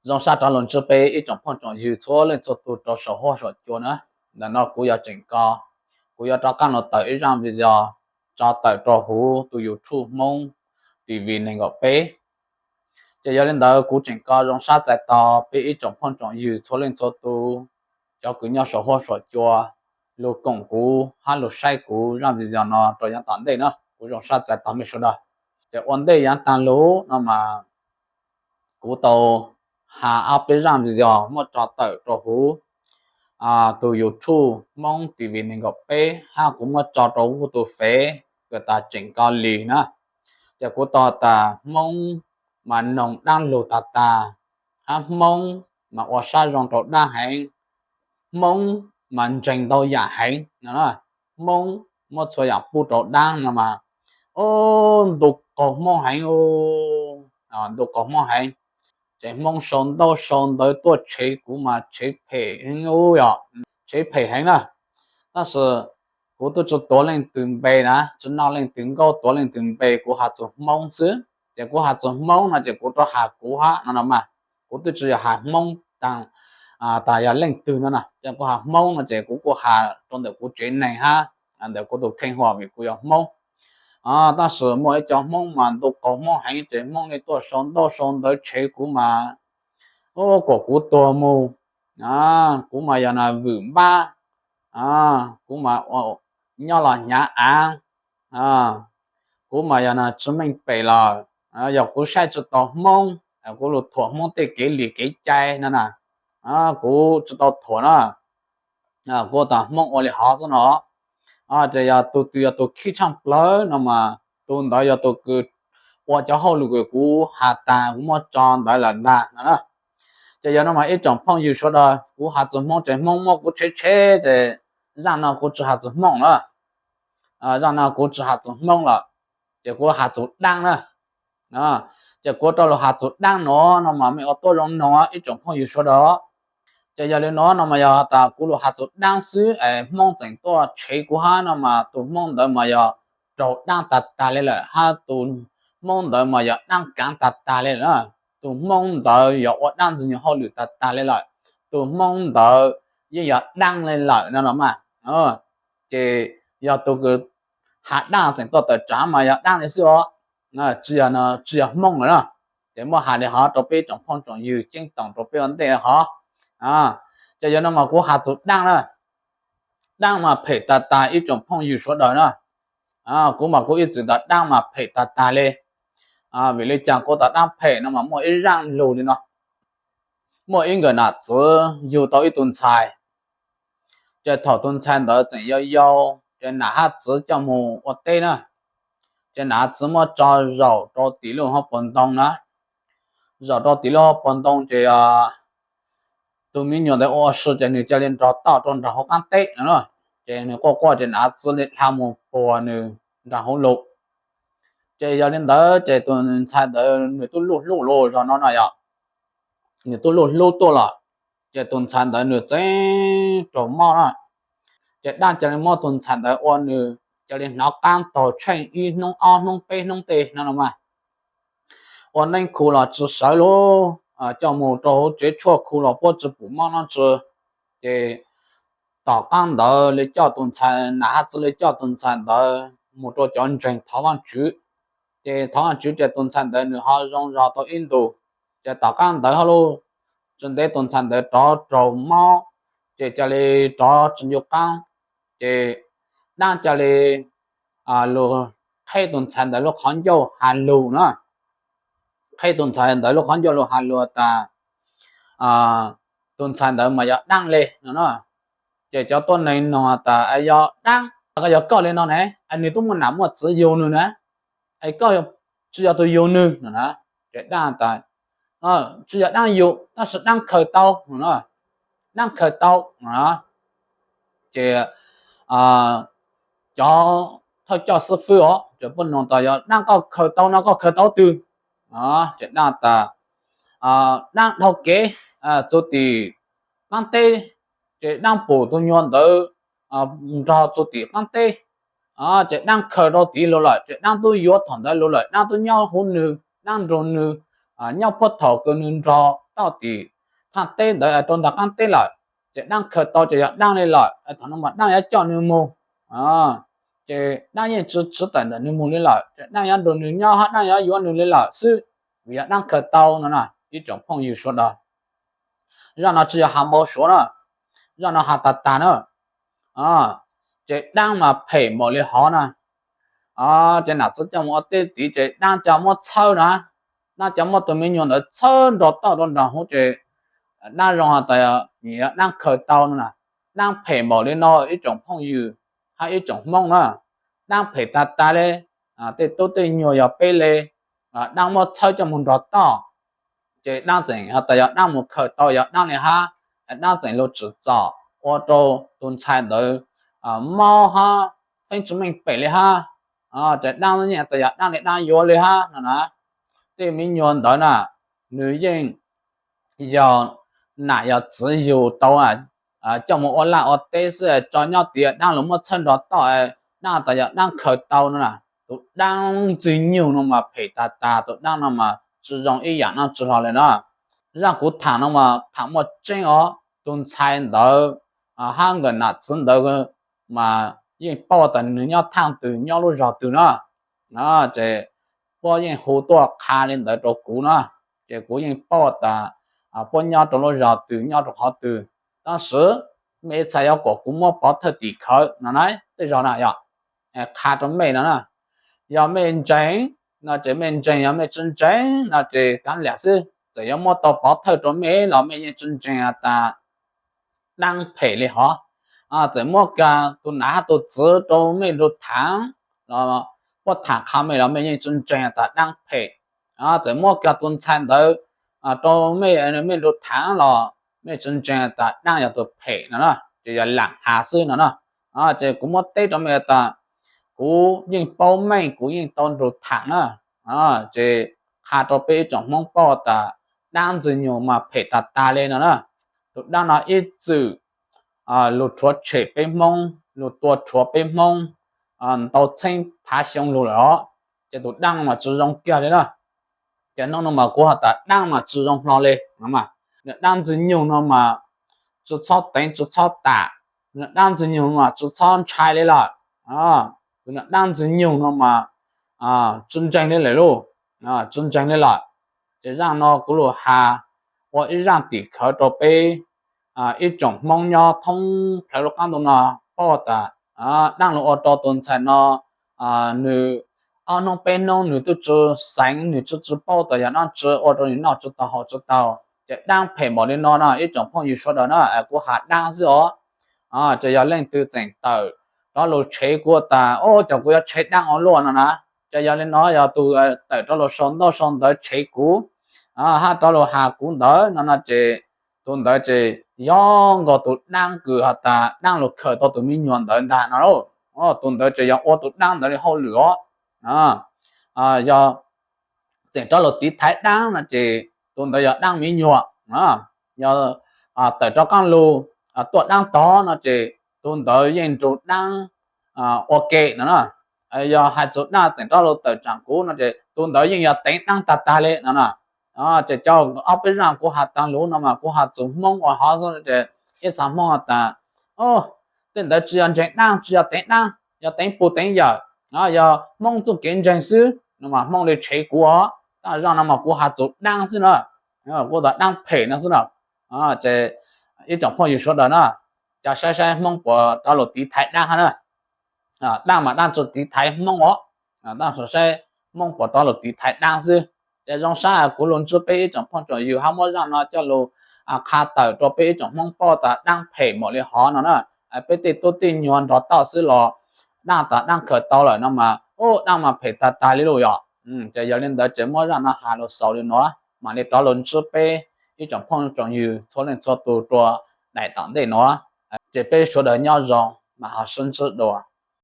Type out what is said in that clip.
Zoo sab rov los ntsib peb ib tsoom phooj tsoom ywg txhua leej txhua tus rau saum huab saum cua na. Ntawm no kuv yog Tseem Ko, kuv yuav rov qab los tawm ib zaj video tso tawm rau huv tus YouTube Hmoob T V nees nkaum peb. Ces yog li ntawd kuv Tseem Ko zoo sab txais tos peb ib tsoom phooj tsoom ywg txhua leej txhua tus, cov kws nyob saum huab saum cua, lug koom kuv hab lug saib kuv zaj video no rau yav tom ntej na, kuv zoo sab txais tos mej sawv daws. Ces ua ntej yav taag lug no mas kuv tau has ob peb zaj video muab tso tawm rau huv tus YouTube Hmoob T V nees nkaum peb hab kuv muab tso rau huv tus Fev kws tas Tseem Ko Lis na. Ces kuv tau tas Hmoob mas noog daab lug tag tag, hab Hmoob mas ua sab zoo rau daab heev, Hmoob mas ntseeg ntau yam heev no, Hmoob muab txhua yam pub rau daab no mas, u, ntu qaug Hmoob heev, ntu qaug Hmoob heev. Ces Hmoob sau ntaub sau ntawv tuaj tshev kuv mas tshev phem heev, yog tshev phem heev na. Tab sis kuv tub tsi tuav leej twg npe na, tsi noj leej twg nkauj tuav leej twg npe, kuv has txug Hmoob xwb. Ces kuv has txug Hmoob no ces kuv rov has kuv hab no no mas, kuv twb tsi yog has Hmoob taag, tas yog leej twg no na, ces kuv has Hmoob no ces kuv kuj has rau ntawm kuv tsev neeg hab ntawm kuv tus kheej huam vim kuv yog Hmoob. Tab sis muaj ib co Hmoob mas ntu qaug Hmoob heev ces Hmoob li tuaj sau ntaub sau ntawv tshev kuv mas, u, kuas kuv tuag mus, kuv mas yog na vwm npab, kuv mas nyob los hnyav av, kuv mas yog na tsi meej pem lawm, yog kuv saib tsi tau Hmoob, kuv lug thuam Hmoob tej kev li kev cai no na, kuv tsi tau thuam na, kuv tas Hmoob ua li hov xwb no. Ces yog tus twg yog tus khib tshaaj plawg no mas tus ntawd yog tus kws ua cov hauj lwm kws kuv has tas kuv muab tso ntawd lawm ntag no na. Ces yog no mas ib tsoom phooj ywg sawv daws, kuv has txug Hmoob ces Hmoob muab kuv tshev tshev ces zaj no kuv tsi has txug Hmoob lawm. Zaj no kuv tsi has txug Hmoob lawm, ces kuv has txug daab na. Ces kuv rov lug has txug daab no, no mas mej ua tuab zoo noog ib tsoom phooj ywg sawv daws. Ces yog li no no mas yog tas kuv lug has txug daab xwb es Hmoob tseem tuaj tshev kuv hab no mas tus Hmoob ntawd mas yog raug daab tag tag li lawm hab tus Hmoob ntawd mas yog daab kaav tag tag li lawm. Tus Hmoob ntawd yog ua daab ntxwg nyoog hauj lwm tag tag li lawm. Tus Hmoob ntawd yeej yog daab li lawm no no mas. Ces yog tus kws has daab tseem tuaj tawm tsaav mas yog daab li xwb os, tsi yog Hmoob lawm na. Ces muab has li hov rau peb tsoom phooj tsoom ywg ceeb toom rau peb ua ntej hov. Ces yog no mas kuv has txug daab na, daab mas phem tag tag ib tsoom phooj ywg sawv daws na. Kuv mas kuv ib txwm tas daab mas phem tag tag li. Vim li cas kuv tas daab phem no mas muaj ib zaj lug li no. Muaj ib nkawm nam txiv yug tau ib tug ntxhais. Ces thaum tus ntxhais ntawd tseem yau yau ces nam hab txiv coj mus ua teb na. Ces nam hab txiv muab tso zaum rau tim lub hauv paus ntoo na. Zaum rau tim lub hauv paus ntoo ces tus me nyuam ntawd ua si ces nws ca li nrog toj rau nraag hauv qaab teb no. Ces nws quaj quaj ces nam hab txiv li dhau mus puag nws nraag hauv lug. Ces yog li ntawd ces tus ntxhais ntawd nws tub luj hlub lug zog no no yog, nws tub luj hlub tuaj lawm. Ces tus ntxhais ntawd nws txeev raug mob na. Ces daab ca li muab tus ntxhais ntawd ua nws ca li hnov qaab taug tsheej ib hnub ob hnub peb hnub tej no no mas ua neeb khu los tsi sawv lug, coj mus rau hauv tsev tshuaj khu los puab tsi pum mob noj tsi. Ces tom qaab ntawd li coj tus ntxhais, nam hab txiv li coj tus ntxhais ntawd mus rau cov ntseeg thov Vaajtswv. Ces thov Vaajtswv ces tus ntxhais ntawd nws ho zoo zog tau ib ntus. Ces tom qaab ntawd hab lug tsi ntev tus ntxhais ntawd rov raug mob, ces ca li rov tsi ncu qaab. Ces daab ca li lug qheb tus ntxhais ntawd lub qhov ncauj has lug na. Qheb tus ntxhais ntawd lub qhov ncauj lug has lug tas tus ntxhais ntawd mas yog daab li no na. Ces cov tuab neeg noog tas, yog daab, koj yog koj li no ne, es nws tub muaj nam muaj txiv yug nws na, es koj tsi yog tus yug nws no na. Ces daab tas, tsi yog daab yug tab sis daab khaws tau no na, daab khaws tau no. Ces cov thawj coj xib fwb os ces puab noog tas, yog daab koj khaws tau no koj khaws tau twg? Ces daab tas, daab dhau kev txug tim qaab teb, ces daab pum tus nyuag ntawd nrog txug tim qaab teb, ces daab khaws rau tid lug lawm, ces daab tub yuav thaum ntawd lug lawm, daab tub nyob huv nws, daab nrug nws, nyob puag thaum kws nws nrog toj tim thaj teb ntawd rau nram qab teb lawm, ces dab khaws tau ces yog dab li lawm, thaum no mas dab yuav coj nws mus, ces dab yeej tsis tawm ntawm nws mus li lawm, ces dab yuav nrog nws nyob hab dab yuav yuav nws li lawm xwb, vim yog dab khaws tau no na ib tsoom phooj ywg sawv daws. Zaj no tsis yog has npau suav na, zaj no has tag tag na. Ces dab mas phem npaum li hov na. Ces nam txiv coj mus ua teb tid ces dab cov muab txhawb na, dab cov muab tus me nyuam ntawd txhawb nrog toj rau nram hauv ces dab zoo has tas yog dab khaws tau no na. Dab phem npaum li no ib tsoom phooj ywg hab ib tsoom Hmoob na, dab phem tag tag li. Tej tub tej nyuag yog peb li, dab muab txhawb coj mus nrog toj, ces dab tseem has tas yog dab mus khaws tau yog dab li hab, dab tseem lug tsim txom ua rau tus ntxhais ntawd mob hab feeb tsis meej pem li hab, ces dab yeej has tas yog dab li dab yuav li hab no na. Tej me nyuam ntawd na, nws yeej yog nam yog txiv yug tau coj mus ua laj ua teb xwb tso nyob tid dab lug muab txhawb nrog toj, dab tas yog dab khaws tau no na. Tus dab ntxwg nyoog no mas phem tag tag, tus dab no mas tsis zoo ib yam noj tsis hlo li na. Zaj kuv tham no mas tham muaj tseeb os, tus ntxhais ntawd hab nkawd nam txiv ntawd mas yeej paub tas nws nyob thaaj twg nyob lub zog twg na. Ces puab yeej hu tuaj qha li ntawd rau kuv na, ces kuv yeej paub tas puab nyob rau lub zog twg nyob rau qhov twg. Tab sis mej txhais yuav kom kuv muab pov thawj tim khawv no na, tej zaum na yog qha rau mej no na. Yog mej ntseeg no ces mej ntseeg, yog mej tsis ntseeg no ces kav liam xwb. Txawm yuav muab tau pov thawj rau mej los mej yeej tsis ntseeg has tas dab phem li hov. Txawm muab kiag tus nam hab tus txiv rau mej nrug thaam los puab thaam qha mej los mej yeej tsis ntseeg has tas dab phem. Txawm muab kiag tus ntxhais ntawd rau mej, mej nrug thaam los mej tsis ntseeg has tas dab yog tus phem no na, ces yog laam has xwb no na. Ces kuv muab teb rau mej tas kuv yeej paub meej, kuv yeej tau nrug thaam na. Ces qha rau peb ib tsoom Hmoob paub tas dab ntxwg nyoog mas phem tag tag li no na. Tus dab no ib txwm lug rhuav tshem peb Hmoob, lug tua rhuav peb Hmoob ntau txheeb phav xyoo lug lawm os. Ces tus dab no mas tsis zoo kiag li na. Ces hnub no mas kuv has tas dab mas tsis zoo hlo li. Nws dab ntxwg nyoog no mas tsis txhob teev tsis txhob tam, nws dab ntxwg nyoog no mas tsis txhob ntshai li lawm. Nws dab ntxwg nyoog no mas tsis ntseeg li lawm lauj, tsis ntseeg li lawm. Ces zaj no kuv lug has ua ib zaj tim khawv rau peb ib tsoom Hmoob nyob thoob plawv lub qaab ntuj no paub tas dab lug ua rau tus ntxhais no nws ob hnub peb hnub nws twb tsis xeev, nws tsis tsis paub tas yog dab tsi ua rau nws noj tsis tau haus tsis tau. Ces dab phem npaum li no na ib tsoom phooj ywg sawv daws na, kuv has dab xwb os. Ces yog leej twg tseem tawm rov lug tshev kuv tas, o, cov kuv yuav tshev dab ua luaj no na. Ces yog li no yog tus tawm rov lug sau ntaub sau ntawv tshev kuv hab rov lug has kuv ntawd no no ces tus ntawd ces yog nkaus tus dab kws has tas dab lug khaws tau tus me nyuam ntawd ntag no lauj. Tus ntawd ces yog ua tus dab ntawd li hauj lwm os. Yog tseem rov lug tiv thaiv dab no ces tus ntawd yog dab me nyuam. Yog tawm rov qaab lug tuaj dab tod no ces tus ntawd yeej nrug dab ua ke no na. Yog hais txug dab tseem rov lug tawm tsaam kuv no ces tus ntawd yeej yog teev dab tag tag li no na. Ces cov ob peb zaj kuv has taag lug no mas kuv has txug Hmoob ua hov xwb ces ib txha Hmoob has tas, o, tej ntawd tsis yog ntseeg dab, tsis yog teev dab, yog teev pug teev yawm, yog Hmoob txuj kev ntseeg xwb no mas Hmoob li tshev kuv os. Tab zaj no mas kuv has txug dab xwb na, kuv tas dab phem no xwb na. Ces ib tsoom phooj ywg sawv daws na, cov saib saib Hmoob puas rov lug tiv thaiv dab hab na. Dab mas dab tsis tiv thaiv Hmoob os, dab saib saib Hmoob puas rov lug tiv thaiv dab xwb. Ces zoo sab kuv lug ntsib peb ib tsoom phooj tsoom ywg hab muab zaj no coj lug qha tawm rau peb ib tsoom Hmoob paub tas dab phem npaum li hov no na. Peb tej tub tej nyuag nrog toj xwb los dab tas dab khaws tau lawm no mas, u, dab mas phem tag tag li lauj yom. Ces yog li ntawd ces muab zaj no has lug xaus li no, mam li rov lug ntsib peb ib tsoom phooj tsoom ywg txhua leej txhua tug rua daim tom ntej no. Ces peb sawv daws nyob zoo mas ho sib ntsib dua.